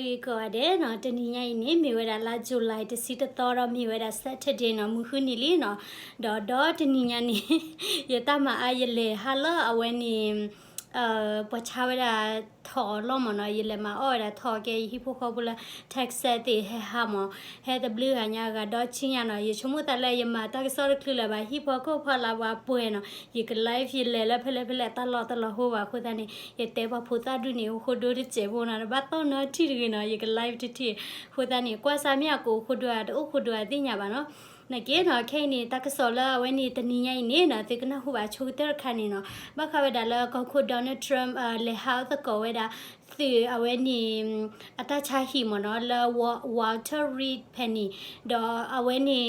ဂ့ၤကိးဂၤဒဲးနီၤ, တနံၤညါအံၤန့ၣ် မ့ၢ်ဝဲဒၣ်လါ July တဆံတသီဒီး မ့ၢ်ဝဲဒၣ် Saturday နီၤ, မုၢ်ဃုနံၤလံနီၤ, ဒီးဒီတနံၤညါန့ၣ် ယတၢ်မၤအါ ယလဲၤဟးလၢအဝဲန့ၣ် ပှၤဆါဝဲဒၣ်ထိးအလီၢ်မ့ၢ်နီၤ, ယလဲၤမၤအီၣ်ဝဲဒၣ်ထိးကဲယဟံၣ်ဖိဃီဖိလၢ Texas သ့ၣ်ဟဲဟးမ့ၢ်, ဟဲတဘျုးဂၤညါဂၤဒီဆံညါနီၤ, ယဆိကမိၣ်သးလၢယမၤတၢ်ကစီၣ်တချုးလၢၤဘၣ်, ဟံၣ်ဖိဃီဖိလၢပှၤပှဲၤနီၤ, ယက live ယလဲၤလၢဖဲလဲၣ်ဖဲလဲၣ်တၢ်လီၢ်တလီၢ်ဟိဘၣ်အဃိသတးန့ၣ် ယတဲပှၤဖိသၣ်ဒူၣ်န့ၣ် အိၣ်ဃိဒိတစဲးဖိနီၤ, တဘၣ်သီၣ်နီတထံၣ်တဂ့ၤနီၤ, ယက live တထံၣ်, အဃိသတးန့ၣ် ကွၢ်စၢ်မ့ၢ်အကအိၣ်ဃိဒိဧါ တအိၣ်ဃိဒိဧါသ့ၣ်ညါဘၣ်နီၤ. နာ်က့နီၤ, ခဲအံၤန့ၣ် တၢ်ကစီၣ်လၢအဝဲန့ၣ်တနံၤညါအံၤန့ၣ်နီၤ, သုကနၢ်ဟူဘၣ်ဆိကတၢၢ်တခါန့ၣ်နီၤ, ဘၣ်ဃးဝဲဒၣ်လၢကီၢ်ခိၣ် Donald Trump လဲၤဟးအီၣ်သကိးဝဲဒၣ် သုးအဝဲန့ၣ် အတၢ်ဆါဟံၣ်မ့ၢ်နီၤ, လၢ Walter Reed ဖဲန့ၣ်, ဒီးအဝဲန့ၣ်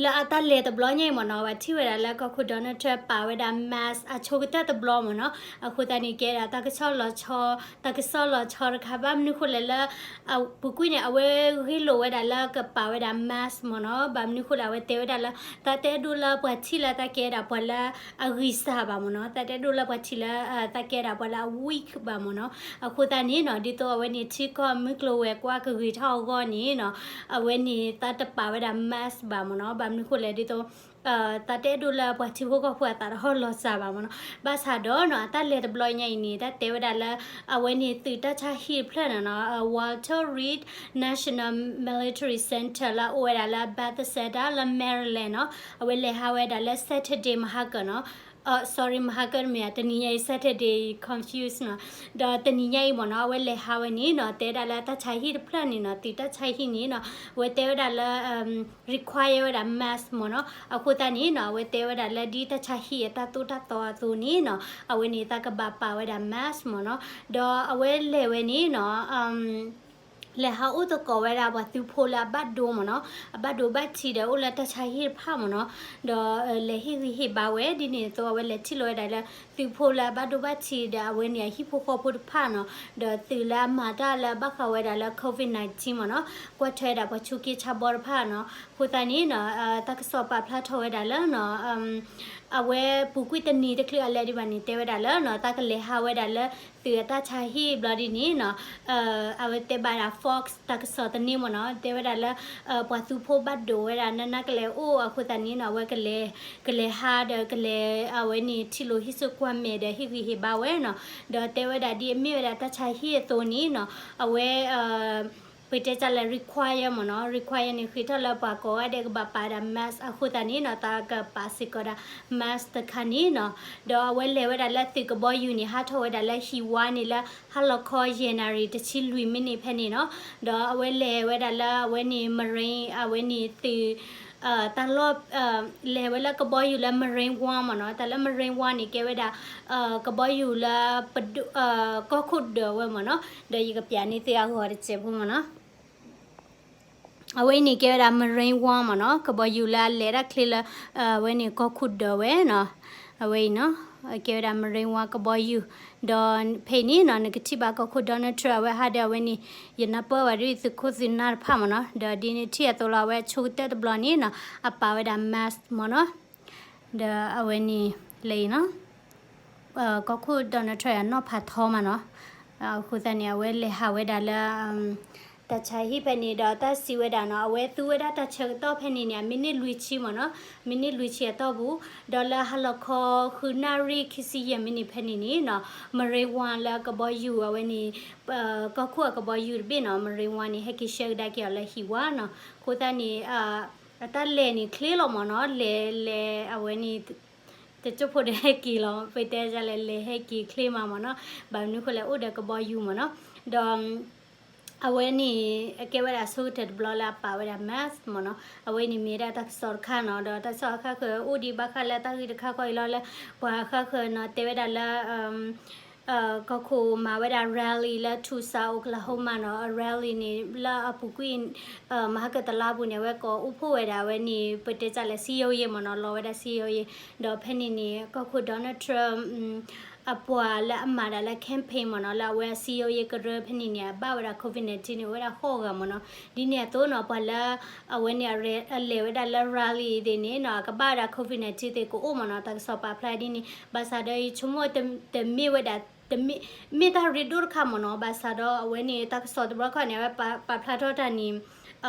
လၢအတၢ်လဲၤတဘျီညါအံၤမ့ၢ်နီၤ, ပှၤထံၣ်ဝဲဒၣ်လၢကီၢ်ခိၣ် Donald Trump ပာ်ဝဲဒၣ် mask အဆိကတၢၢ်တဘျီမ့ၢ်နီၤ, အဃိသတးန့ၣ် ကဲဒၣ်တၢ်ကစီၣ်လီၤဆီ, တၢ်ကစီၣ်လီၤဆီတခါ, ဘၣ်မနုၤဃိလဲၣ်လၢ အပူၤကွံာ်န့ၣ် အဝဲဂ့ၢ်လိာ်ဝဲဒၣ်လၢကပာ်ဝဲဒၣ် mask မ့ၢ်နီၤ, ဘၣ်မနုၤဃိလဲၣ် အဝဲတဲဝဲဒၣ်လၢ တၢ်တအဲၣ်ဒိၣ်လၢပှၤထံၣ်လၢတၢ်ကဲဒၣ်ပှၤလၢအဂံၢ်စၢ်ဘၣ်မ့ၢ်နီၤ, တၢ်တအဲၣ်ဒိၣ်လၢပှၤထံၣ်လၢ တၢ်ကဲဒၣ်ပှၤလၢအ weak ဘၣ်မ့ၢ်နီၤ, အဃိသတးန့ၣ်နီၤ, ဒ်သိးအဝဲန့ၣ်ထံကီၢ်မုၢ်ကျိၤဝဲၤကွာ်ကဂ့ၤထီၣ်အဂီၢ်န့ၣ်နီၤ, အဝဲန့ၣ်တၢ်တပာ်ဝဲဒၣ် mask ဘၣ်မ့ၢ်နီၤ, ဘၣ်မနုၤဃိလဲၣ် ဒ်သိး တၢ်တအဲၣ်ဒိၣ်လၢပှၤထံဖိကီၢ်ဖိအသးတဟီၣ်လီၤစၢ်ဘၣ်မ့ၢ်နီၤ, ဘၣ်ဆၣ်ဒီးနီၤ အတၢ်လဲၤတဘျီညါအံၤန့ၣ် တၢ်တဲဝဲဒၣ်လၢ အဝဲန့ၣ်သုးတၢ်ဆါဟံၣ်တဖျၢၣ်န့ၣ်နီၤ, Walter Reed National Military Center လၢအအိၣ်ဝဲဒၣ်လၢ Bethesda လၢ Maryland နီၤ, အဝဲလဲၤဟးဝဲဒၣ်လၢ Saturday မဟါကၢၤနီၤ, sorry မဟါကၢၤတမ့ၢ် တနံၤညါအံၤ Saturday confuse နီၤ, ဒီးတနံၤညါအံၤမ့ၢ်နီၤ အဝဲလဲၤဟးဝဲန့ၣ်နီၤ တဲဝဲဒၣ်လၢတၢ်ဆါဟံၣ်တဖျၢၣ်န့ၣ်နီၤ, သုးတၢ်ဆါဟံၣ်န့ၣ်နီၤ, အဝဲတဲဝဲဒၣ်လၢ require ဝဲဒၣ် mask မ့ၢ်နီၤ, အဃိသတးန့ၣ်နီၤ အဝဲတဲဝဲဒၣ်လၢဒ်တၢ်ဆါဟံၣ်အတၢ်သိၣ်တၢ်သီအသိးန့ၣ်နီၤ, အဝဲန့ၣ်သးကဘၣ်ပာ်ဝဲဒၣ် mask မ့ၢ်နီၤ, ဒီးအဝဲလဲၤဝဲန့ၣ်နီၤ လဲၤဟးအိၣ်သကိးဝဲဒၣ်ပှၤသုးဖိလၢအဘၣ်ဒိမ့ၢ်နီၤ, အဘၣ်ဒိဘၣ်ထံးဒီးအိၣ်လၢတၢ်ဆါဟံၣ်တဖၣ်မ့ၢ်နီၤ, ဒီး လဲၤဟ့ၣ်ဂံၢ်ဟ့ၣ်ဘါဝဲ ဒ်န့ၣ်အသိး အဝဲလဲၤထံၣ်လိာ်ဝဲဒၣ်လၢ သုးဖိလၢအဘၣ်ဒိဘၣ်ထံးဒီးအဝဲန့ၣ်အဟံၣ်ဖိဃီဖိတဖၣ်နီၤ, ဒီးသုးလၢအမၤတၢ်လၢဘၣ်ဃးဝဲဒၣ်လၢ COVID nineteen မ့ၢ်နီၤ, ကွၢ်ထွဲဒၣ်ပှၤဆူးက့ဆါဘီတဖၣ်နီၤ, အဃိသတးန့ၣ်နီၤ တၢ်ကစီၣ်ပာ်ဖျါထီၣ်ဝဲဒၣ်လၢနီၤ အဝဲပူၤကွံာ်တနံၤတချုးအလဲၤဒံးဘၣ်န့ၣ် တဲဝဲဒၣ်လၢနီၤ တၢ်ကလဲၤဟးဝဲဒၣ်လၢ သုးအတၢ်ဆါဟံၣ်ဘျီဒ်န့ၣ်နီၤ, အဝဲတဲဘၣ်ဒၣ် Fox တၢ်ကစီၣ်သန့မ့ၢ်နီၤ, တဲဝဲဒၣ်လၢ ပှၤသုးဖိဘၣ်ဒိဝဲဒၣ် နနၢ်ကလဲၤအိၣ်အဃိသတးန့ၣ်နီၤ အဝဲကလဲၤ ကလဲၤဟးဒီးကလဲၤ အဝဲန့ၣ်ထံၣ်လိာ်ဟံၣ်ဆူၣ်ကွၢ်မဲာ်ဒီးဟ့ၣ်ဂံၢ်ဟ့ၣ်ဘါဝဲနီၤ, ဒီးတဲဝဲဒၣ်ဒ်အမ့ၢ်ဝဲဒၣ်တၢ်ဆါဟံၣ်အသိးန့ၣ်နီၤ, အဝဲ ပတဲတၢ်လၢ require မ့ၢ်နီၤ, require န့ၣ် ဃ့ထီၣ်လၢပှၤကိးဂၤဒဲးကဘၣ်ပာ်ဒၣ် mask အဃိသတးန့ၣ်နီၤ သးကပာ်စ့ၢ်ကီးဒၣ် mask တခါန့ၣ်နီၤ, ဒီးအဝဲလဲၤဝဲဒၣ်လၢသုးကဘီယူၤန့ၣ် ဟးထီၣ်ဝဲဒၣ်လၢဟံၣ်ဝါန့ၣ်လၢ ဟါလီၤခီယဲၢ်နၣ်ရံၣ်တဆံလွံၢ်မံးနံးဖဲန့ၣ်နီၤ, ဒီးအဝဲလဲၤဝဲဒၣ်လၢအဝဲန့ၣ် Marine အဝဲန့ၣ်သုး တၢ်လီၢ် လဲၤဝဲလၢကဘီယူၤလၢ Marine One မ့ၢ်နီၤ, တၢ်လၢ Marine One န့ၣ် ကဲဝဲဒၣ် ကဘီယူၤလၢ ကီၢ်ခိၣ်ဒၢးဝဲမ့ၢ်နီၤ, ဒီးယကပျးန့ၢ်သုအဂီၤတစဲးဖိမ့ၢ်နီၤ, အဝဲအံၤန့ၣ်ကဲဝဲဒၣ် Marine One မ့ၢ်နီၤ, ကဘီယူၤလၢအလဲၤတၢ်ချ့လၢ အဝဲန့ၣ်ကီၢ်ခိၣ်ဒၢးဝဲနီၤ, အဝဲအံၤနီၤ ကဲဝဲဒၣ် Marine One ကဘီယူၤ, ဒီးဖဲအံၤန့ၣ်နီၤ နကထံၣ်ဘၣ်ကီၢ်ခိၣ် Donald Trump အဝဲဟးဒီးအဝဲန့ၣ် ယနၢ်ပၢၢ်ဝဲဒၣ်သုးခိၣ်သုးနၢ်တဖၣ်မ့ၢ်နီၤ, ဒီးဒ်န့ၣ်ထံၣ်အသိးလီၤ အဝဲအဆိကတၢၢ်တဘျီန့ၣ်နီၤ အပာ်ဝဲဒၣ် mask မ့ၢ်နီၤ, ဒီးအဝဲန့ၣ် လဲၤအံၤနီၤ ကီၢ်ခိၣ် Donald Trump အနီၢ်ဖးထီမးနီၤ, အဃိသတးန့ၣ် အဝဲလဲၤဟးဝဲဒၣ်လၢ တၢ်ဆါဟံၣ်ဖဲန့ၣ်ဒီးတၢ်စံးဝဲဒၣ်နီၤ အဝဲသူဝဲဒၣ်တၢ်ဆၢကတီၢ်ဖဲန့ၣ်န့ၣ် အမံးနံးလွံၢ်ဆံမ့ၢ်နီၤ, မံးနံးလွံၢ်ဆံအတီၢ်ပူၤ, ဒီးလၢဟါလီၤခီဃုနၣ်ရံၣ်ခံဆံယဲၢ်မံးနံးဖဲန့ၣ်န့ၣ်နီၤ Marine One လၢကဘီယူၤအဝဲန့ၣ် ကီၢ်ခိၣ်အကဘီယူၤတဘ့ၣ်နီၤ Marine One န့ၣ် ဟဲက့ၤဆှၢကဒါက့ၤအီၤလၢဟံၣ်ဝါနီၤ, အဃိသတးန့ၣ် အတၢ်လဲၤန့ၣ်ချ့လီၤမ့ၢ်နီၤ, လဲၤလဲၤအဝဲန့ၣ် တကၠိဖိဒီးဟဲက့ၤလီၤ ပတဲဒ်လဲၣ် လဲၤဟဲက့ၤချ့မးမ့ၢ်နီၤ, ဘၣ်မနုၤဃိလဲၣ် အိၣ်ဒီးကဘီယူၤမ့ၢ်နီၤ, ဒီး အဝဲန့ၣ် အကဲဝဲဒၣ်ဆိကတၢၢ်တဘျီလၢအပာ်ဝဲဒၣ် mask မ့ၢ်နီၤ, အဝဲန့ၣ်မ့ၢ်ဒၣ်တၢ်ကစီၣ်တခါနီၤ, ဒီးတၢ်ကစီၣ်အဃၣ်ဃၢၤအိၣ်ဒံးဘၣ်ဃးလၢတၢ်ဂ့ၢ်တခါဃီအံၤလီၤလၢ ပှၤအဃၣ်ဃၢၤနီၤ တဲဝဲဒၣ်လၢ ကီၢ်ခိၣ်မၤဝဲဒၣ် rally လၢ Tulsa Oklahoma နီၤ, rally န့ၣ် လၢအပူၤကွံာ် မဟါကတလါပူၤန့ၣ် အဝဲကိးအိၣ်ဖှိၣ်ဝဲဒၣ်အဝဲန့ၣ် ပတဲတၢ်လၢ စည်းရုံးရေး မ့ၢ်နီၤ, လီၤဝဲဒၣ် စည်းရုံးရေး, ဒီးဖဲန့ၣ်န့ၣ် ကီၢ်ခိၣ် Donald Trump အပှၤလၢအမၤဒၣ်လၢ campaign မ့ၢ်နီၤ, လၢအဝဲ စည်းရုံးရေး ကရၢဖဲန့ၣ်န့ၣ် အဘၣ်ဝဲဒၣ် COVID nineteen န့ၣ် အိၣ်ဝဲဒၣ်ဃိးဂၤမ့ၢ်နီၤ, ဒ်န့ၣ်အသိးနီၤ ပှၤလၢ အဝဲန့ၣ် အလဲၤဝဲဒၣ်လၢ rally သ့ၣ်န့ၣ်နီၤ အကဘၣ်ဝဲဒၣ် COVID nineteen သ့ၣ်ကအိၣ်မ့ၢ်နီၤ, တၢ်ကစီၣ်ပာ်ဖျါဒ်န့ၣ်, ဘၣ်ဆၣ်ဒီးယဆိကမိၣ်တမ့ၢ်ဝဲဒၣ် တမ့ၢ် မ့ၢ်တၢ်ရ့ဒိၣ်တခါမ့ၢ်နီၤ, ဘၣ်ဆၣ်ဒီးအဝဲန့ၣ် တၢ်ကစီၣ်တဘျီခီန့ၣ် အဝဲပာ်ဖျါထီၣ်တၢ်န့ၣ်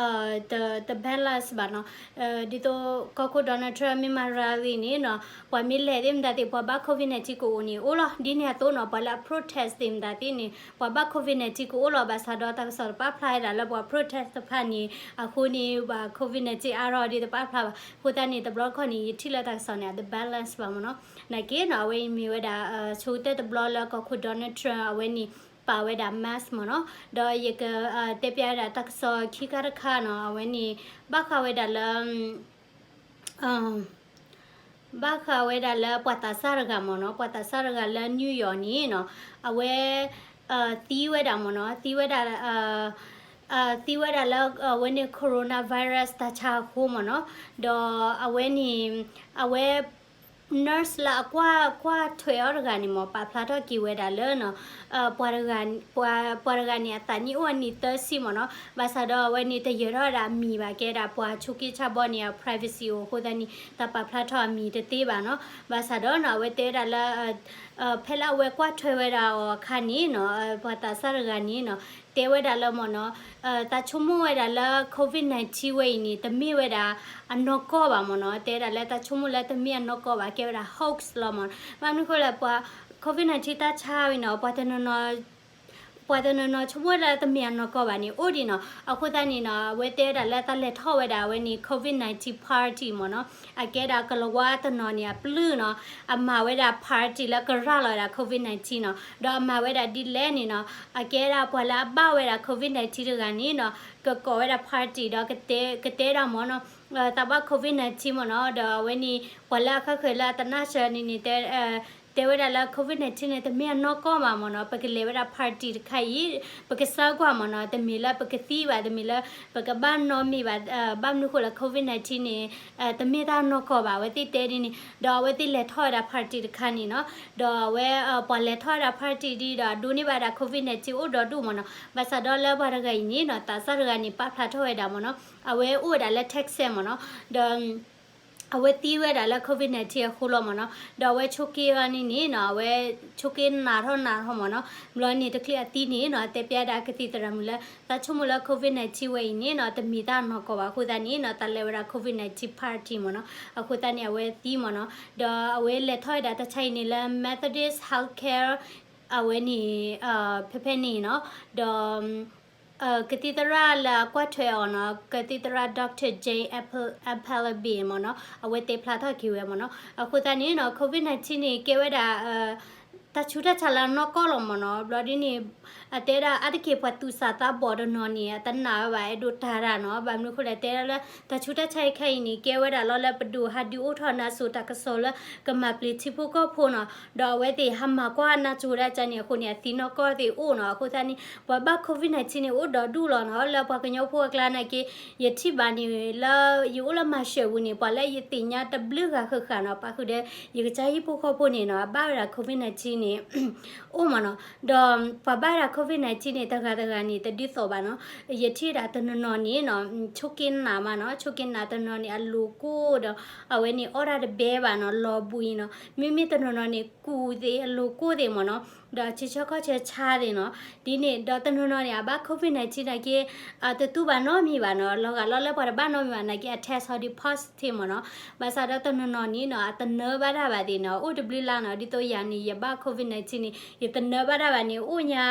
တ တ balance ဘၣ်နီၤ. ဒ်သိးကီၢ်ခိၣ် Donald Trump မ့ၢ်မၤရၤလံန့ၣ်နီၤ, ပှၤမ့ၢ်လဲၤသ့ၣ်မတၤသ့ၣ် ပှၤဘၣ် COVID nineteen ကအိၣ်န့ၣ် အိၣ်လီၤ. ဒ်န့ၣ်အသိးနီၤ ပှၤလၢအ protest သ့ၣ်မတၤသ့ၣ်န့ၣ် ပှၤဘၣ် COVID nineteen ကအိၣ်လီၤ. ဘၣ်ဆၣ်ဒီးတၢ်ကစီၣ်တပာ်ဖျါဝဲဒၣ်လၢပှၤ protest တဖၣ်န့ၣ် အဃိန့ၣ် ပှၤ COVID nineteen အါထီၣ်ဒ်တပာ်ဖျါဘၣ်. အဃိသတးန့ၣ် တဘျီခီန့ၣ် ယထံၣ်လၢတၢ်ကစီၣ်န့ၣ် အတ balance ဘၣ်မ့ၢ်နီၤ. နာ်က့နီၤ အဝဲအံၤမ့ၢ်ဝဲဒၣ် ဆိကတၢၢ်တဘျီလၢကီၢ်ခိၣ် Donald Trump အဝဲန့ၣ် ပာ်ဝဲဒၣ် mask မ့ၢ်နီၤ. ဒီးယကတဲပျးဝဲဒၣ်တၢ်ကစီၣ်ခံခါတခါနီၤ, အဝဲန့ၣ် ဘၣ်ဃးဝဲဒၣ်လၢ ဘၣ်ဃးဝဲဒၣ်လၢပှၤသးစၢ်တဂၤမ့ၢ်နီၤ, ပှၤသးစၢ်တဂၤလၢ New York န့ၣ်နီၤ, အဝဲ သံဝဲဒၣ်မ့ၢ်နီၤ, သံဝဲဒၣ် သံဝဲဒၣ်လၢအဝဲန့ၣ် coronavirus တၢ်ဆါအဃိမ့ၢ်နီၤ, ဒီးအဝဲန့ၣ် အဝဲ nurse လၢအကွၢ်ထွဲအီၤတဂၤန့ၣ်မ့ၢ် ပာ်ဖျါထီၣ်က့ၤဝဲဒၣ်လၢ ပှၤတဂၤ ပှၤတဂၤန့ၣ် အသးနံၣ်အိၣ်အနံၣ်သၢဆံမ့ၢ်နီၤ, ဘၣ်ဆၣ်ဒီးအဝဲန့ၣ် တယၢၤထီၣ်ဝဲဒၣ်အမံၤဘၣ်, ကဲဒၣ်ပှၤဆိးက့ဆါဘီန့ၣ် အ privacy အိၣ်အဃိသတးန့ၣ် တၢ်ပာ်ဖျါထီၣ်အမံၤတသ့ဘၣ်နီၤ, ဘၣ်ဆၣ်ဒီးနီၤ အဝဲတဲဝဲဒၣ်လၢ ဖဲလၢအဝဲကွၢ်ထွဲဝဲဒၣ်အီၤအခါန့ၣ်နီၤ, ပှၤသးစၢ်တဂၤန့ၣ်နီၤ တဲဝဲဒၣ်လၢမ့ၢ်နီၤ, တၢ်ဆိကမိၣ်ဝဲဒၣ်လၢ COVID nineteen ဝဲအံၤန့ၣ် တမ့ၢ်ဝဲဒၣ်အနီၢ်ကီၢ်ဘၣ်မ့ၢ်နီၤ, တဲဝဲဒၣ်လၢတၢ်ဆိကမိၣ်လၢတမ့ၢ်အနီၢ်ကီၢ်ဘၣ်, ကဲဝဲဒၣ် hoax လီၤမ့ၢ်နီၤ, ဘၣ်မနုၤအဃိလဲၣ် ပှၤ COVID nineteen တၢ်ဆါဝဲနီၤ ပှၤတနီၤနီၤ ပှၤတနီၤနီၤဆိကမိၣ်ဝဲဒၣ်လၢတမ့ၢ်အနီၢ်ကီၢ်ဘၣ်န့ၣ် အိၣ်ဒံးနီၤ, အဃိသတးန့ၣ်နီၤ အဝဲတဲဝဲဒၣ်လၢတၢ်လဲၤထီၣ်ဝဲဒၣ်အဝဲန့ၣ် COVID nineteen party မ့ၢ်နီၤ, အကဲဒၣ်ကလၤဝါတနီၤန့ၣ် အပျုၢ်နီၤ, အမၤဝဲဒၣ် party လၢကရၤလီၤဝဲဒၣ် COVID nineteen နီၤ, ဒီးအမၤဝဲဒၣ်ဒ်လဲၣ်န့ၣ်နီၤ, အကဲဒၣ်ပှၤလၢအဘၣ်ဝဲဒၣ် COVID nineteen တဂၤန့ၣ်နီၤ ကကိးဝဲဒၣ် party ဒီး ကတဲဒၣ်မ့ၢ်နီၤ, သးဘၣ် COVID nineteen မ့ၢ်နီၤ, ဒီးအဝဲန့ၣ် ပှၤလၢအဃၣ်ဃၢၤလၢအတနၢ်ဆၢန့ၣ်န့ၣ် တဲဝဲဒၣ်လၢ COVID nineteen န့ၣ် တမ့ၢ်အနီၢ်ကီၢ်ဘၣ်မ့ၢ်နီၤ, ပကလဲၤဝဲဒၣ် party တခါအံၤ ပကဆၢကွၢ်မ့ၢ်နီၤ, တမ့ၢ်လၢပကသံဘၣ်, တမ့ၢ်လၢပကဘၣ်နီတမံၤဘၣ်, ဘၣ်မနုၤအဃိလၢ COVID nineteen န့ၣ် တမ့ၢ်တၢ်နီၢ်ကီၢ်ဘၣ်, အဝဲသ့ၣ်တဲဒ်န့ၣ်, ဒီးအဝဲသ့ၣ်လဲၤထီၣ်ဝဲဒၣ် party တခါန့ၣ်နီၤ, ဒီးအဝဲ ပှၤလဲၤထီၣ်ဝဲဒၣ် party ဒ်ဒီး အဒိးန့ၢ်ဘၣ်ဒၣ် COVID nineteen အိၣ်ဒီဒူၣ်မ့ၢ်နီၤ, ဘၣ်ဆၣ်ဒီးလၢပှၤတဂၤအံၤန့ၣ်နီၤ သးစၢ်တဂၤန့ၣ် ပာ်ဖျါထီၣ်ဝဲဒၣ်မ့ၢ်နီၤ, အဝဲအိၣ်ဝဲဒၣ်လၢ Texas မ့ၢ်နီၤ, ဒီး အဝဲသံဝဲဒၣ်လၢ COVID nineteen အဃိလီၤမ့ၢ်နီၤ, ဒီးအဝဲဆိးက့အီၤန့ၣ်န့ၣ်နီၤ, အဝဲဆိးက့နးထီၣ်နးထီၣ်မ့ၢ်နီၤ, ဘျီန့ၣ်တချုးအသံန့ၣ်နီၤ တဲပျးဒၣ်ကသံၣ်သရၣ်မုၣ်လၢ သးဆိကမိၣ်လၢ COVID nineteen ဝဲအံၤန့ၣ်နီၤ တမ့ၢ်တၢ်နီၢ်ကီၢ်ဘၣ်အဃိသတးန့ၣ်နီၤ တၢ်လဲၤဝဲဒၣ် COVID nineteen party မ့ၢ်နီၤ, အဃိသတးန့ၣ် အဝဲသံမ့ၢ်နီၤ, ဒီးအဝဲလဲၤထီၣ်ဝဲဒၣ်တၢ်ဆါအံၤန့ၣ်လၢ Methodist Healthcare အဝဲန့ၣ် ဖဲဖဲန့ၣ်နီၤ, ဒီး ကသံၣ်သရၣ်လၢအကွၢ်ထွဲအီၤနီၤ, ကသံၣ်သရၣ် Doctor Jane Appel- Appelby မ့ၢ်နီၤ, အဝဲတဲဖျါထီၣ်က့ၤဝဲမ့ၢ်နီၤ, အဃိသတးန့ၣ်နီၤ COVID nineteen န့ၣ် ကဲဝဲဒၣ် တၢ်ဆူးတၢ်ဆါလၢအနီၢ်ကီၢ်လီၤမ့ၢ်နီၤ, ဘျီဒ်န့ၣ် အတဲဒၣ်အါတက့ၢ်ပှၤသူၣ်စၢ်သးဘီၣ်တနီၤန့ၣ် အတနာ်ဝဲဘၣ် အဲၣ်ဒိးတၢ်တၢ်နီၤ, ဘၣ်မနုၤအဃိလဲၣ် တဲဒၣ်လၢ တၢ်ဆူးတၢ်ဆါအံၤခဲအံၤန့ၣ် ကဲဝဲဒၣ်လီၤလၢပဒိၣ်ဟးဒုးအိၣ်ထီၣ်နါစိၤတၢ်ကစီၣ်လၢ ကမၤပျံၤထံဖိကီၢ်ဖိနီၤ, ဒီးအဝဲသ့ၣ်ဟးမၤကွၢ်နါစိၤဒၣ်ကန့ၣ် အဃိန့ၣ် အသံနီၢ်ကီၢ်သ့ၣ်အိၣ်နီၤ, အဃိသတးန့ၣ် ပှၤဘၣ် COVID nineteen န့ၣ် အိၣ်ဒီဒူၣ်လီၤနီၤ, လၢပှၤကညီဖိအကျါနာ်က့ ယထံၣ်ဘၣ်န့ၣ် လၢယအိၣ်လၢမၤၡၢးပူၤန့ၣ် ပှၤလၢယသ့ၣ်ညါတဘျုးဂၤဃၣ်ဃၣ်နီၤ, ပာ်ဃုာ်ဒီး ယကစၢ်ဟံၣ်ဖိဃီဖိန့ၣ်နီၤ အဘၣ်ဝဲဒၣ် COVID nineteen န့ၣ် အိၣ်မ့ၢ်နီၤ, ဒီးပှၤဘၣ်ဝဲဒၣ် COVID nineteen န့ၣ် တဂၤတဂၤန့ၣ် တဒ်သိးဘၣ်နီၤ, ယထံၣ်ဒၣ်တနီၤနီၤန့ၣ်နီၤ ဆိးက့နးမးနီၤ, ဆိးက့နးတနီၤန့ၣ် အလိၤကိၢ်ဒီး အဝဲန့ၣ်အီၣ်ဒၣ်တဘဲဘၣ်နီၤ, လီၤဘှံးနီၤ, မ့မ့ၢ်တနီၤနီၤန့ၣ် ကူးသ့ၣ် အလိၤကိၢ်သ့ၣ်မ့ၢ်နီၤ, ဒီးဆံဆၢခီၣ်ဆၢဆါသ့ၣ်နီၤ, ဒ်န့ၣ် ဒီးတနီၤနီၤန့ၣ် အဘၣ် COVID nineteen နာ်က့ တတူၢ်ဘၣ်နီတမံၤဘၣ်နီၤ, လီၤဂာ်လီၤလၢပှၤတဘၣ်နီတမံၤဘၣ်နာ်က့ အ test ဟီဒုး positive မ့ၢ်နီၤ, ဘၣ်ဆၣ်ဒီးတနီၤနီၤန့ၣ်နီၤ အတနၢဘၣ်တၢ်ဘၣ်သ့ၣ်နီၤ, အိၣ်တဘျုးလါနီၤ, ဒ်သိးယၤန့ၣ် ယဘၣ် COVID nineteen န့ၣ် ယတနၢဘၣ်တၢ်ဘၣ်န့ၣ် အိၣ်ညါ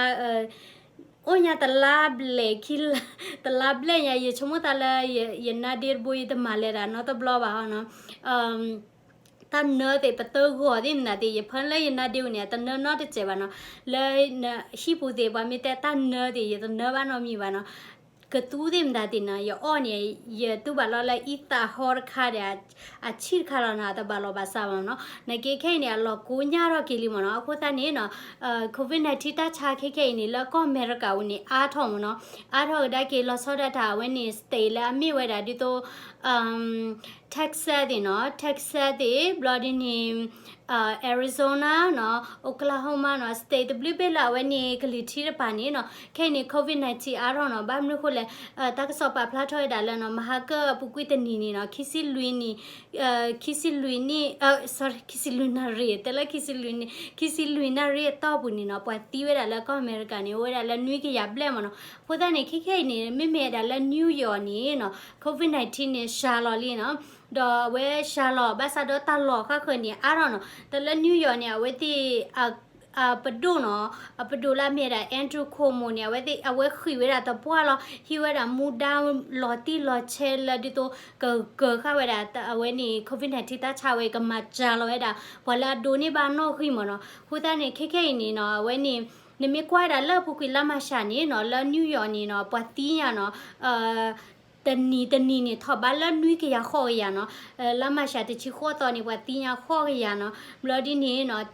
အိၣ်ညါတလါဘျဲၣ်ခံလါ, တလါဘျဲၣ်ညါ ယဆိကမိၣ်သးလၢ ယနါဒ့တဘိ ယတမၤလဲၤဒၣ်နီတဘျီဘၣ်နီၤ, တၢ်နၢသ့ၣ် ပတၢ်ဂီၤသ့ၣ်မနုၤသ့ၣ် ယဖၢလၢယနါဒ့ပူၤန့ၣ် အတနၢနီတစဲးဘၣ်နီၤ, လၢဟံၣ်ပူၤသ့ၣ် ပှၤမ့ၢ်တဲတၢ်နၢသ့ၣ် ယတနၢဘၣ်နီတမံၤဘၣ်နီၤ, ကသူသ့ၣ်မတၤသ့ၣ်နီၤ, ယအီၣ်န့ၣ် ယတူၢ်ဘၣ်လီၤလၢအံသးဟီတခါဒီး အဆံၣ်တခါလီၤနီၤ, အတဘၣ်လီၤဘၣ်စးဘၣ်နီၤ, နာ်က့ခဲအံၤန့ၣ် အလီၤကိညၢ်ထီၣ်က့ၤလံမ့ၢ်နီၤ, အဃိသတးန့ၣ်နီၤ COVID nineteen တၢ်ဆါခဲခဲအံၤန့ၣ် လၢကီၢ်အမဲရကၤပူၤန့ၣ် အါထီၣ်မ့ၢ်နီၤ, အါထီၣ်ကဒါက့ၤလီၤဆီဒၣ်တၢ်အဝဲန့ၣ် state လၢအမ့ၢ်ဝဲဒၣ်ဒ်သိး Texas သ့ၣ်နီၤ, Texas သ့ၣ် ဘျီဒ်န့ၣ် Arizona နီၤ, Oklahoma နီၤ, state တဘျုးဘ့ၣ်လၢအဝဲန့ၣ်ကလံၤထံးတပၤန့ၣ်နီၤ, ခဲအံၤန့ၣ် COVID nineteen အါထီၣ်နီၤ, ဘၣ်မနုၤဃိလဲၣ်, တၢ်ကစီၣ်ပာ်ဖျါထီၣ်ဝဲဒၣ်လၢနီၤ, မဟါကၢၣ်အပူၤကွံာ်တနံၤန့ၣ်နီၤ, ခံဆံလွံၢ်နံၣ်, ခံဆံလွံၢ်နံၣ်, sorry, ခံဆံလွံၢ်နၣ်ရံၣ်, တဲလၢခံဆံလွံၢ်နံၣ်, ခံဆံလွံၢ်နၣ်ရံၣ်အတီၢ်ပူၤန့ၣ်နီၤ, ပှၤသံဝဲဒၣ်လၢကီၢ်အမဲရကၤန့ၣ် အိၣ်ဝဲဒၣ်လၢနွံကယၤဘျဲၣ်မ့ၢ်နီၤ. အဃိသတးန့ၣ် ခဲခဲအံၤန့ၣ် မ့မ့ၢ်ဝဲဒၣ်လၢ New York န့ၣ်နီၤ, COVID nineteen န့ၣ် စှၤလီၤလံနီၤ. ဒီးအဝဲစှၤလီၤ ဘၣ်ဆၣ်ဒီးတၢ်လီၢ်ဃၣ်ဃၢၤန့ၣ်အါထီၣ်နီၤ. ဒီးလၢ New York န့ၣ် အဝဲသ့ၣ် အပဒိၣ်နီၤ, အပဒိၣ်လၢအမ့ၢ်ဝဲဒၣ် Andrew Cuomo န့ၣ် အဝဲသ့ၣ် အဝဲဃ့ၢ်ဝဲဒၣ်သပှၢ်လီၤ, ဟ့ၣ်ဝဲဒၣ်မူဒါလီၤတံၢ်လီၤဆဲးလၢဒ်သိးကဂၢၤဃာ်ဝဲဒၣ်အဝဲန့ၣ် COVID nineteen တၢ်ဆါဝဲ ကမၤစှၤလီၤဝဲဒၣ် ပှၤလၢအဒိးန့ၢ်ဘၣ်နီၣ်ဂံၢ်မ့ၢ်နီၤ. အဃိသတးန့ၣ် ခဲခဲအံၤန့ၣ်နီၤ, အဝဲန့ၣ် နမ့ၢ်ကွၢ်ဝဲဒၣ်လၢအပူၤကွံာ်လါမၤရှးန့ၣ်နီၤ, လၢ New York န့ၣ်နီၤ, ပှၤသံညါနီၤ တနံၤတနံၤန့ၣ် ထီၣ်ဘးလၢနွံကယၤဃိးကယၤနီၤ. လါမၤရှးတဆံဃိးသီန့ၣ် ပှၤသံညါဃိးကယၤနီၤ. ဘျီဒ်န့ၣ်နီၤ,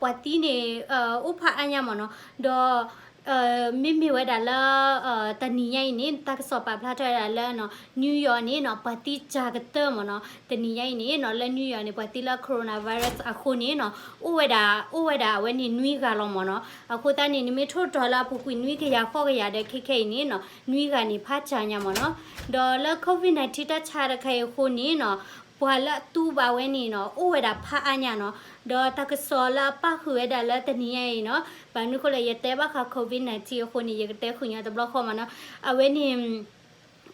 ပှၤသံန့ၣ် အိၣ်ဖးအါညါမ့ၢ်နီၤ. ဒီး မ့မ့ၢ်ဝဲဒၣ်လၢ တနံၤညါအံၤန့ၣ် တၢ်ကစီၣ်ပာ်ဖျါထီၣ်ဝဲဒၣ်လၢနီၤ, New York န့ၣ်နီၤ, ပှၤသံစှၤကတၢၢ်မ့ၢ်နီၤ. တနံၤညါအံၤန့ၣ်နီၤ, လၢ New York န့ၣ် ပှၤသံလၢ coronavirus အဃိန့ၣ်နီၤ, အိၣ်ဝဲဒၣ် အိၣ်ဝဲဒၣ်အဝဲန့ၣ်နွံဂၤလီၤမ့ၢ်နီၤ. အဃိသတးန့ၣ် နမ့ၢ်ထိၣ်တီၤလၢအပူၤကွံာ်နွံကယၤဃိးကယၤဒီး ခဲခဲအံၤန့ၣ်နီၤ, နွံဂၤန့ၣ်ဖးစှၤညါမ့ၢ်နီၤ. ဒီးလၢ COVID nineteen တၢ်ဆါတခါအံၤအဃိန့ၣ်နီၤ, ပှၤလၢအတူၢ်ဘၣ်ဝဲန့ၣ်နီၤ, အိၣ်ဝဲဒၣ်ဖးအါညါနီၤ. ဒီးတၢ်ကစီၣ်လၢအပၣ်ဃုာ်ဝဲဒၣ်လၢတနံၤညါအံၤနီၤ, ဘၣ်မနုၤဃိလဲၣ် ယတဲဘၣ်ဃး COVID nineteen အဃိန့ၣ် ယကတဲဃုာ်ညါတဘျီဃီမ့ၢ်နီၤ. အဝဲန့ၣ်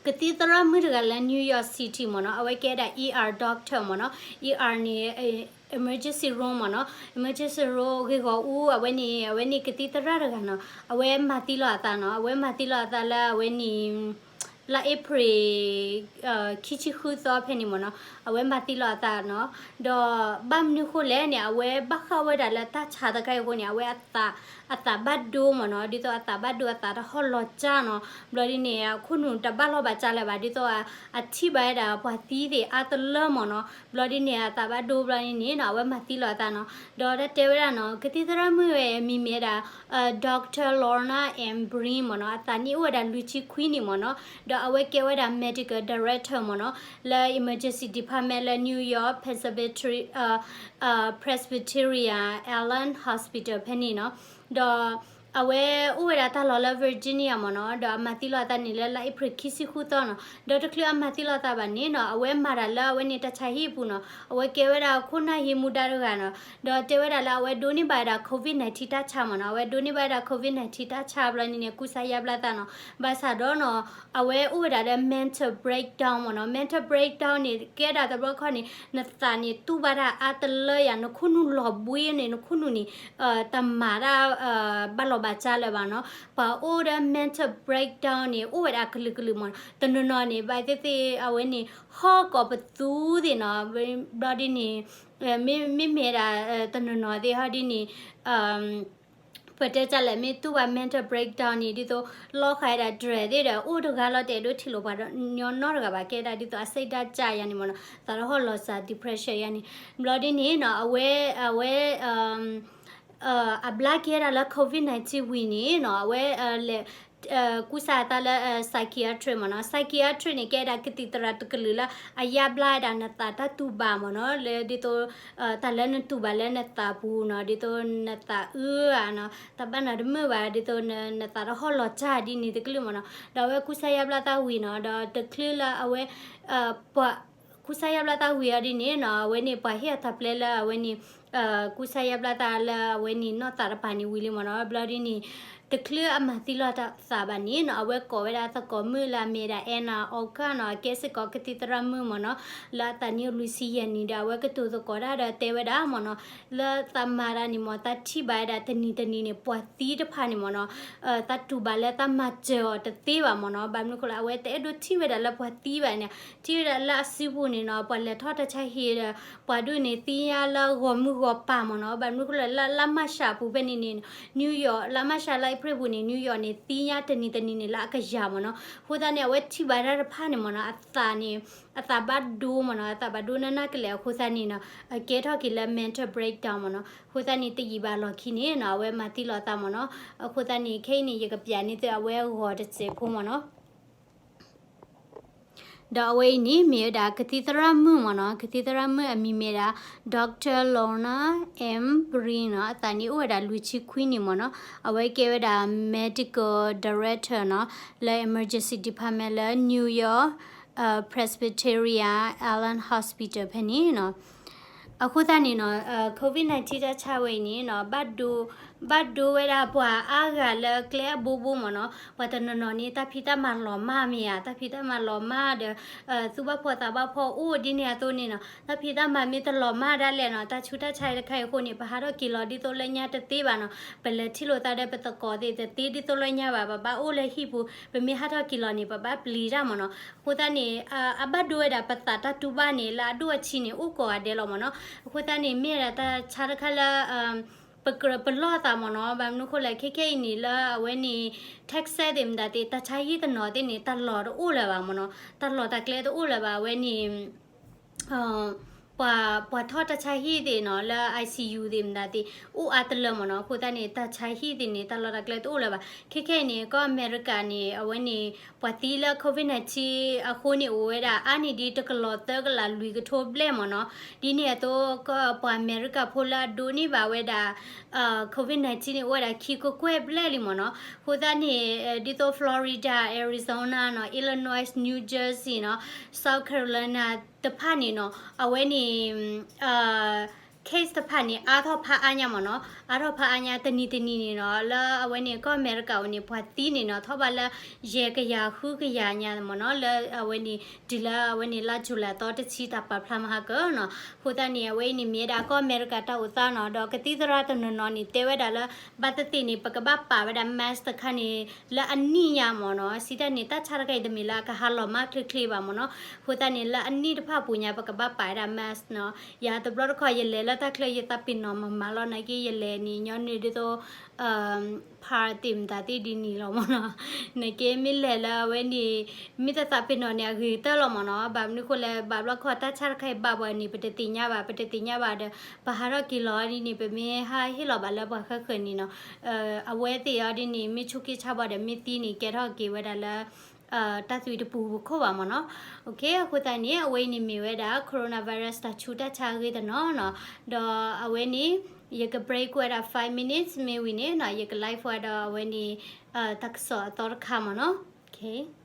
ကသံၣ်သရၣ်မုၣ်တဂၤလၢ New York City မ့ၢ်နီၤ, အဝဲကဲဒၣ် E R doctor မ့ၢ်နီၤ, E R န့ၣ် emergency room မ့ၢ်နီၤ, emergency room ဂ့ၢ်ဂီၢ်အူ အဝဲန့ၣ် အဝဲန့ၣ်ကသံၣ်သရၣ်တဂၤနီၤ, အဝဲမၤသံလီၤအသးနီၤ, အဝဲမၤသံလီၤအသးလၢအဝဲန့ၣ် လါအ့ဖြ့ၣ် ခံဆံဃုသီဖဲန့ၣ်မ့ၢ်နီၤ, အဝဲမၤသံလီၤအသးနီၤ. ဒီးဘၣ်မနုၤဃိလဲၣ်န့ၣ် အဝဲဘၣ်ဃးဝဲဒၣ်လၢတၢ်ဆါတခါအံၤအဃိန့ၣ် အဝဲအသး အသးဘၣ်ဒိမ့ၢ်နီၤ, ဒ်သိးအသးဘၣ်ဒိ အသးတဟီၣ်လီၤကၢ်နီၤ. ဘျီဒ်န့ၣ် အခိၣ်နူာ်တဘၣ်လီၢ်ဘၣ်ကၢ်လၢၤဘၣ်, ဒ်သိးအထံၣ်ဘၣ်ဝဲဒၣ်ပှၤသံသ့ၣ်အါတလၢမ့ၢ်နီၤ. ဘျီဒ်န့ၣ် အသးဘၣ်ဒိဘျီဒ်န့ၣ်နီၤ, အဝဲမၤသံလီၤအသးနီၤ. ဒီးတၢ်တဲဝဲဒၣ်နီၤ, ကသံၣ်သရၣ်မုၣ်ဝဲမံၤမ့ၢ်ဝဲဒၣ် Doctor Lorna M Breen မ့ၢ်နီၤ, အသးနံၣ်အိၣ်ဝဲဒၣ်လွံၢ်ဆံခွံနံၣ်မ့ၢ်နီၤ, ဒီးအဝဲကဲဝဲဒၣ် medical director မ့ၢ်နီၤ, လၢ emergency department လၢ New York Presbyterian Presbyterian Allen Hospital ဖဲန့ၣ်နီၤ. ဒီးအဝဲအိၣ်ဝဲဒၣ်တၢ်လီၢ်လၢ Virginia မ့ၢ်နီၤ, ဒီးအမၤသံလီၤအသးန့ၣ်လၢလါအ့ဖြ့ၣ်ခံဆံဃုသီနီၤ. ဒီးတချုးအမၤသံလီၤအသးဘၣ်န့ၣ်နီၤ, အဝဲမၤတၢ်လၢအဝဲန့ၣ်တၢ်ဆါဟံၣ်အပူၤနီၤ, အဝဲကဲဝဲဒၣ်ခိၣ်နၢ်ဟံးမူဒါတဂၤနီၤ. ဒီးတဲဝဲဒၣ်လၢအဝဲဒိးန့ၢ်ဘၣ်ဝဲဒၣ် COVID nineteen တၢ်ဆါမ့ၢ်နီၤ, အဝဲဒိးန့ၢ်ဘၣ်ဝဲဒၣ် COVID nineteen တၢ်ဆါဘျီန့ၣ်န့ၣ် ကူစါယါဘျါသးနီၤ. ဘၣ်ဆၣ်ဒီးနီၤ, အဝဲအိၣ်ဝဲဒၣ်လၢ mental breakdown မ့ၢ်နီၤ, mental breakdown န့ၣ် ကဲဒၣ်တဘျီခီန့ၣ် နသးန့ၣ်တူၢ်ဘၣ်တၢ်အါတလၢယၤ, နခိၣ်နူာ်လီၤဘှံးန့ၣ်, နခိၣ်နူာ်န့ၣ် တမၤတၢ် ဘၣ်လီၤဘၣ်ကၢ်လၢၤဘၣ်နီၤ. ပှၤအိၣ်ဒီး mental breakdown န့ၣ် အိၣ်ဝဲဒၣ်ကလုာ်ကလုာ်မ့ၢ်နီၤ, တနီၤနီၤန့ၣ် ဘၣ်သ့ၣ်သ့ၣ်အဝဲန့ၣ် ဟီၣ်ကိးပသူသ့ၣ်နီၤ, ဘျီဒ်န့ၣ် မ့မ့ၢ်ဒၣ် တနီၤနီၤသ့ၣ်ဟီဒ်န့ၣ် ပတဲတၢ်လဲၣ် မ့ၢ်တူၢ်ဘၣ် mental breakdown န့ၣ် ဒ်သိး လီၤဃာ်ဝဲဒၣ် drug သ့ၣ်ဒီး အိၣ်တဂၤလီၤတဲာ်ဒိၣ်ထံၣ်လိာ်ပှၤညီနီတဂၤဘၣ်, ကဲဒၣ်ဒ်သိးအစိတ်ဓာတ်ကျရန့ၣ်မ့ၢ်နီၤ, သးတဟီၣ်လီၤစၢ် depression ယါန့ၣ်. ဘျီဒ်န့ၣ်နီၤ အဝဲ အဝဲ အဘျါက့ၤဝဲဒၣ်လၢ COVID nineteen ဝံၤန့ၣ်နီၤ, အဝဲလဲၤ ကူစါအသးလၢ psychiatrist မ့ၢ်နီၤ. Psychiatrist န့ၣ် ကဲဒၣ်ကသံၣ်သရၣ်တကလုာ်လၢ အယါဘျါဝဲဒၣ်နသးတၢ်တူၢ်ဘၣ်မ့ၢ်နီၤ, လၢဒ်သိး တၢ်လၢနတူၢ်ဘၣ်လၢနသးပူၤနီၤ, ဒ်သိးနသးအုးဧါနီၤ, တၢ်ဘၣ်နၤတမုာ်ဘၣ်, ဒ်သိးနသးတဟီၣ်လီၤစၢ်ဒ်န့ၣ်တကလုာ်မ့ၢ်နီၤ. ဒီးအဝဲကူစါယါဘျါသးဝံၤနီၤ, ဒီးတချုးလၢအဝဲ ပှၤ ကူစါယါဘျါသးဝံၤအီၤဒ်န့ၣ်နီၤ, အဝဲန့ၣ် ပှၤဟ့ၣ်အီၤတၢ်ပျဲလၢအဝဲန့ၣ် ကူစါယါဘျါသးလၢအဝဲန့ၣ် နီၢ်သးတပၤန့ၣ်ဝံၤလံမ့ၢ်နီၤ. ဘျီဒ်န့ၣ် တချုးအမၤသံလီၤသးဘၣ်န့ၣ်နီၤ, အဝဲကိးဝဲဒၣ်သကိးမုၣ်လၢအမ့ၢ်ဒၣ် Anna Orka နီၤ, အကဲစ့ၢ်ကီးကသံၣ်သရၣ်မုၣ်မ့ၢ်နီၤ, လၢအသးနံၣ်အိၣ်လွံၢ်ဆံယဲၢ်နံၣ်ဒီး အဝဲကတိၤသကိးတၢ်ဒီးတဲဝဲဒၣ်မ့ၢ်နီၤ, လၢသးမၤတၢ်န့ၣ်မ့ၢ် သးထံၣ်ဘၣ်ဝဲဒၣ်တနံၤတနံၤန့ၣ် ပှၤသံတဖၣ်န့ၣ်မ့ၢ်နီၤ, သးတူၢ်ဘၣ်လၢသးမၤစၢၤအီၤတသ့ဘၣ်မ့ၢ်နီၤ. ဘၣ်မနုၤအဃိလဲၣ် အဝဲတအဲၣ်ဒိးထံၣ်ဝဲဒၣ်လၢပှၤသံဘၣ်န့ၣ်, ထံၣ်ဝဲဒၣ်လၢအစုပူၤန့ၣ်နီၤ, ပှၤလဲၤထီၣ်တၢ်ဆါဟံၣ်ဒီး ပှၤဒိၣ်န့ၣ်သံညါလၢဂီၤမုၢ်ဂီၤပၤမ့ၢ်နီၤ. ဘၣ်မနုၤအဃိလဲၣ် လၢလါမၢ်ၡးအပူၤဖဲန့ၣ်န့ၣ် New York လါမၢ်ၡးလါအ့ဖြ့ၣ်ပူၤန့ၣ် New York န့ၣ် သံညါတနံၤတနံၤန့ၣ်လၢအကယၤမ့ၢ်နီၤ. အဃိသတးန့ၣ် အဝဲထံၣ်ဘၣ်တၢ်တဖၣ်န့ၣ်မ့ၢ်နီၤ, အသးန့ၣ် အသးဘၣ်ဒိမ့ၢ်နီၤ, အသးဘၣ်ဒိနးနးကလဲာ်အဃိသတးန့ၣ်နီၤ, အကဲထီၣ်က့ၤလၢ mental breakdown မ့ၢ်နီၤ. အဃိသတးန့ၣ် တယံာ်ဘၣ်လီၢ်ခံန့ၣ်နီၤ အဝဲမၤသံလီၤသးမ့ၢ်နီၤ. အဃိသတးန့ၣ် ခဲအံၤန့ၣ် ယကပျးန့ၢ်သုအဝဲအဂီၤတစဲးဖိမ့ၢ်နီၤ. ဒီးအဝဲအံၤန့ၣ် မ့ၢ်ဝဲဒၣ်ကသံၣ်သရၣ်မုၣ်မ့ၢ်နီၤ, ကသံၣ်သရၣ်မုၣ်အမံၤမ့ၢ်ဒၣ် Doctor Lorna M Breen နီၤ, အသးနံၣ်အိၣ်ဝဲဒၣ်လွံၢ်ဆံခွံနံၣ်မ့ၢ်နီၤ, အဝဲကဲဝဲဒၣ် Medical Director နီၤ, လၢ Emergency Department လၢ New York Presbyterian Allen Hospital ဖဲန့ၣ်နီၤ. အဃိသတးန့ၣ်နီၤ, COVID nineteen တၢ်ဆါဝဲအံၤန့ၣ်နီၤ, ဘၣ်ဒိ ဘၣ်ဒိဝဲဒၣ်ပှၤအါဂၤလၢကျဲအဘိဘိမ့ၢ်နီၤ, ပှၤတနီၤနီၤန့ၣ် တၢ်ဖံးတၢ်မၤလီၤမၢ်မ့ၢ်ဧါ, တၢ်ဖံးတၢ်မၤလီၤမၢ်ဒီး သူၣ်ဘၣ်ဖှီၣ်သးဘၣ်ဖှီၣ်အိၣ်ဒ်န့ၣ်အသိးန့ၣ်နီၤ, တၢ်ဖံးတၢ်မၤမ့ၢ်တလီၤမၢ်ဒၣ်လဲာ်နီၤ, တၢ်ဆူးတၢ်ဆါတခါအံၤအဃိန့ၣ် ပဟးထီၣ်က့ၤလီၤဒ်သိးလၢညါတသ့ဘၣ်နီၤ, ပလဲၤထံၣ်လိာ်သးဒီးပသကိးသ့ၣ်တသ့ဒ်သိးလၢညါဘၣ်, ပဘၣ်အိၣ်လၢဟံၣ်ပူၤ, ပမ့ၢ်ဟးထီၣ်က့ၤလီၤန့ၣ် ပဘၣ်ပျံၤတၢ်မ့ၢ်နီၤ. အဃိသတးန့ၣ် အဘၣ်ဒိဝဲဒၣ်ပသးတၢ်တူၢ်ဘၣ်န့ၣ် လၢအဒိၣ်အဆံးန့ၣ် အိၣ်ကိးဂၤဒဲးလီၤမ့ၢ်နီၤ. အဃိသတးန့ၣ် မ့ၢ်ဝဲဒၣ်တၢ်ဆါတခါလၢ ပကြၢးပလီၢ်သးမ့ၢ်နီၤ, ဘၣ်မနုၤဃိလဲၣ် ခဲခဲအံၤန့ၣ်လၢအဝဲန့ၣ် Texas သ့ၣ်မတၤသ့ၣ် တၢ်ဆါဟံၣ်တနီၤသ့ၣ်န့ၣ် တၢ်လီၤတအိၣ်လၢၤဘၣ်မ့ၢ်နီၤ, တၢ်လီၤတၢ်ကျဲတအိၣ်လၢၤဘၣ်, အဝဲန့ၣ် ပှၤ ပှၤထီၣ်တၢ်ဆါဟံၣ်သ့ၣ်နီၤ လၢ ICU သ့ၣ်မတၤသ့ၣ် အိၣ်အါတလၢမ့ၢ်နီၤ. အဃိသတးန့ၣ် တၢ်ဆါဟံၣ်သ့ၣ်န့ၣ် တၢ်လီၤတၢ်ကျဲတအိၣ်လၢၤဘၣ်. ခဲခဲအံၤန့ၣ် ကီၢ်အမဲရကၤန့ၣ် အဝဲန့ၣ် ပှၤသံလၢ COVID nineteen အဃိန့ၣ် အိၣ်ဝဲဒၣ်အါန့ၢ်ဒံးတကလီၤသၢကလးလွံၢ်ကထိဘျဲၣ်မ့ၢ်နီၤ. ဒ်န့ၣ်အသိး ပှၤအမဲရကၤဖိလၢအဒိးန့ၢ်ဘၣ်ဝဲဒၣ် COVID nineteen န့ၣ် အိၣ်ဝဲဒၣ်ခံကကွဲၢ်ဘျဲၣ်လံမ့ၢ်နီၤ. အဃိသတးန့ၣ် ဒ်သိး Florida, Arizona နီၤ, Illinois, New Jersey နီၤ, South Carolina တဖၣ်န့ၣ်နီၤ အဝဲန့ၣ် case တဖၣ်န့ၣ် အါထီၣ်ဖးအါညါမ့ၢ်နီၤ, အါထီၣ်ဖးအါညါတနံၤတနံၤန့ၣ်နီၤ, လၢအဝဲန့ၣ် ကီၢ်အမဲရကၤအံၤန့ၣ် ပှၤသံန့ၣ်နီၤ ထီၣ်ဘးလၢ ယဲၢ်ကယၤဃုကယၤညါမ့ၢ်နီၤ, လၢအဝဲန့ၣ် တုၤလၢအဝဲန့ၣ် လါ July သီတဆံတၢ်ပာ်ဖျါမဟါကၢနီၤ. အဃိသတးန့ၣ် အဝဲအံၤန့ၣ်မ့ၢ်ဝဲဒၣ်ကီၢ်အမဲရကၤတၢ်အိၣ်သးနီၤ, ဒီးကသံၣ်သရၣ်တနီၤနီၤန့ၣ် တဲဝဲဒၣ်လၢ ဘၣ်သ့ၣ်သ့ၣ်န့ၣ် ပကဘၣ်ပာ်ဝဲဒၣ် mask တခါန့ၣ် လၢအနံၣ်ညါမ့ၢ်နီၤ. စံးတၢ်န့ၣ် တၢ်ဆါတခါအံၤတမ့ၢ်လၢအကဟးလီၤမၢ်ချ့ချ့ဘၣ်မ့ၢ်နီၤ. အဃိသတးန့ၣ် လၢအနံၣ်တဖၣ်ပူၤညါ ပကဘၣ်ပာ်ဝဲဒၣ် mask နီၤ. ယၤတဘျီတခီၣ် ယလဲၤလၢတၢ်ချၢ ယသးပ့ၤနီၣ်မးမးလီၤ နာ်က့ ယလဲၤန့ၣ် ညီနုၢ်ဒ်သိး park သ့ၣ်မတၤသ့ၣ်ဒ်န့ၣ်လီၤမ့ၢ်နီၤ. နာ်က့ မ့ၢ်လဲၤလၢအဝဲန့ၣ် မ့ၢ်တသးပ့ၤနီၣ်န့ၣ် အဂ့ၤကတၢၢ်လီၤမ့ၢ်နီၤ. ဘၣ်မနုၤဃိလဲၣ် ဘၣ်ဘျီခီၣ် တၢ်ဆါတခါအံၤဘၣ်ပှၤန့ၣ် ပတသ့ၣ်ညါဘၣ်, ပတသ့ၣ်ညါဘၣ်ဒီး ပဟးထီၣ်က့ၤလီၤဒ်န့ၣ် ပမ့ၢ်ဟးဟ့ၣ်လီၤဘၣ်လၢပှၤဃၣ်ဃၢၤန့ၣ်နီၤ. အဝဲသ့ၣ်အီၤဒ်န့ၣ် မ့ၢ်ဆူးက့ဆါဘၣ်ဒီး မ့ၢ်သံန့ၣ် ကဲထီၣ်က့ၤဝဲဒၣ်လၢ တၢ်သွံၣ်တပူၤပူၤခိၣ်ဘၣ်မ့ၢ်နီၤ. အဃိသတးန့ၣ် အဝဲအံၤန့ၣ်မ့ၢ်ဝဲဒၣ် coronavirus တၢ်ဆူးတၢ်ဆါအဂ့ၢ်တနီၤနီၤ. ဒီးအဝဲန့ၣ် ယက break ဝဲဒၣ် five minutes မ့ၢ်ဝံၤန့ၣ်နီၤ ယက live ဝဲဒီးအဝဲန့ၣ် တၢ်ကစီၣ်အသီတခါမ့ၢ်နီၤ.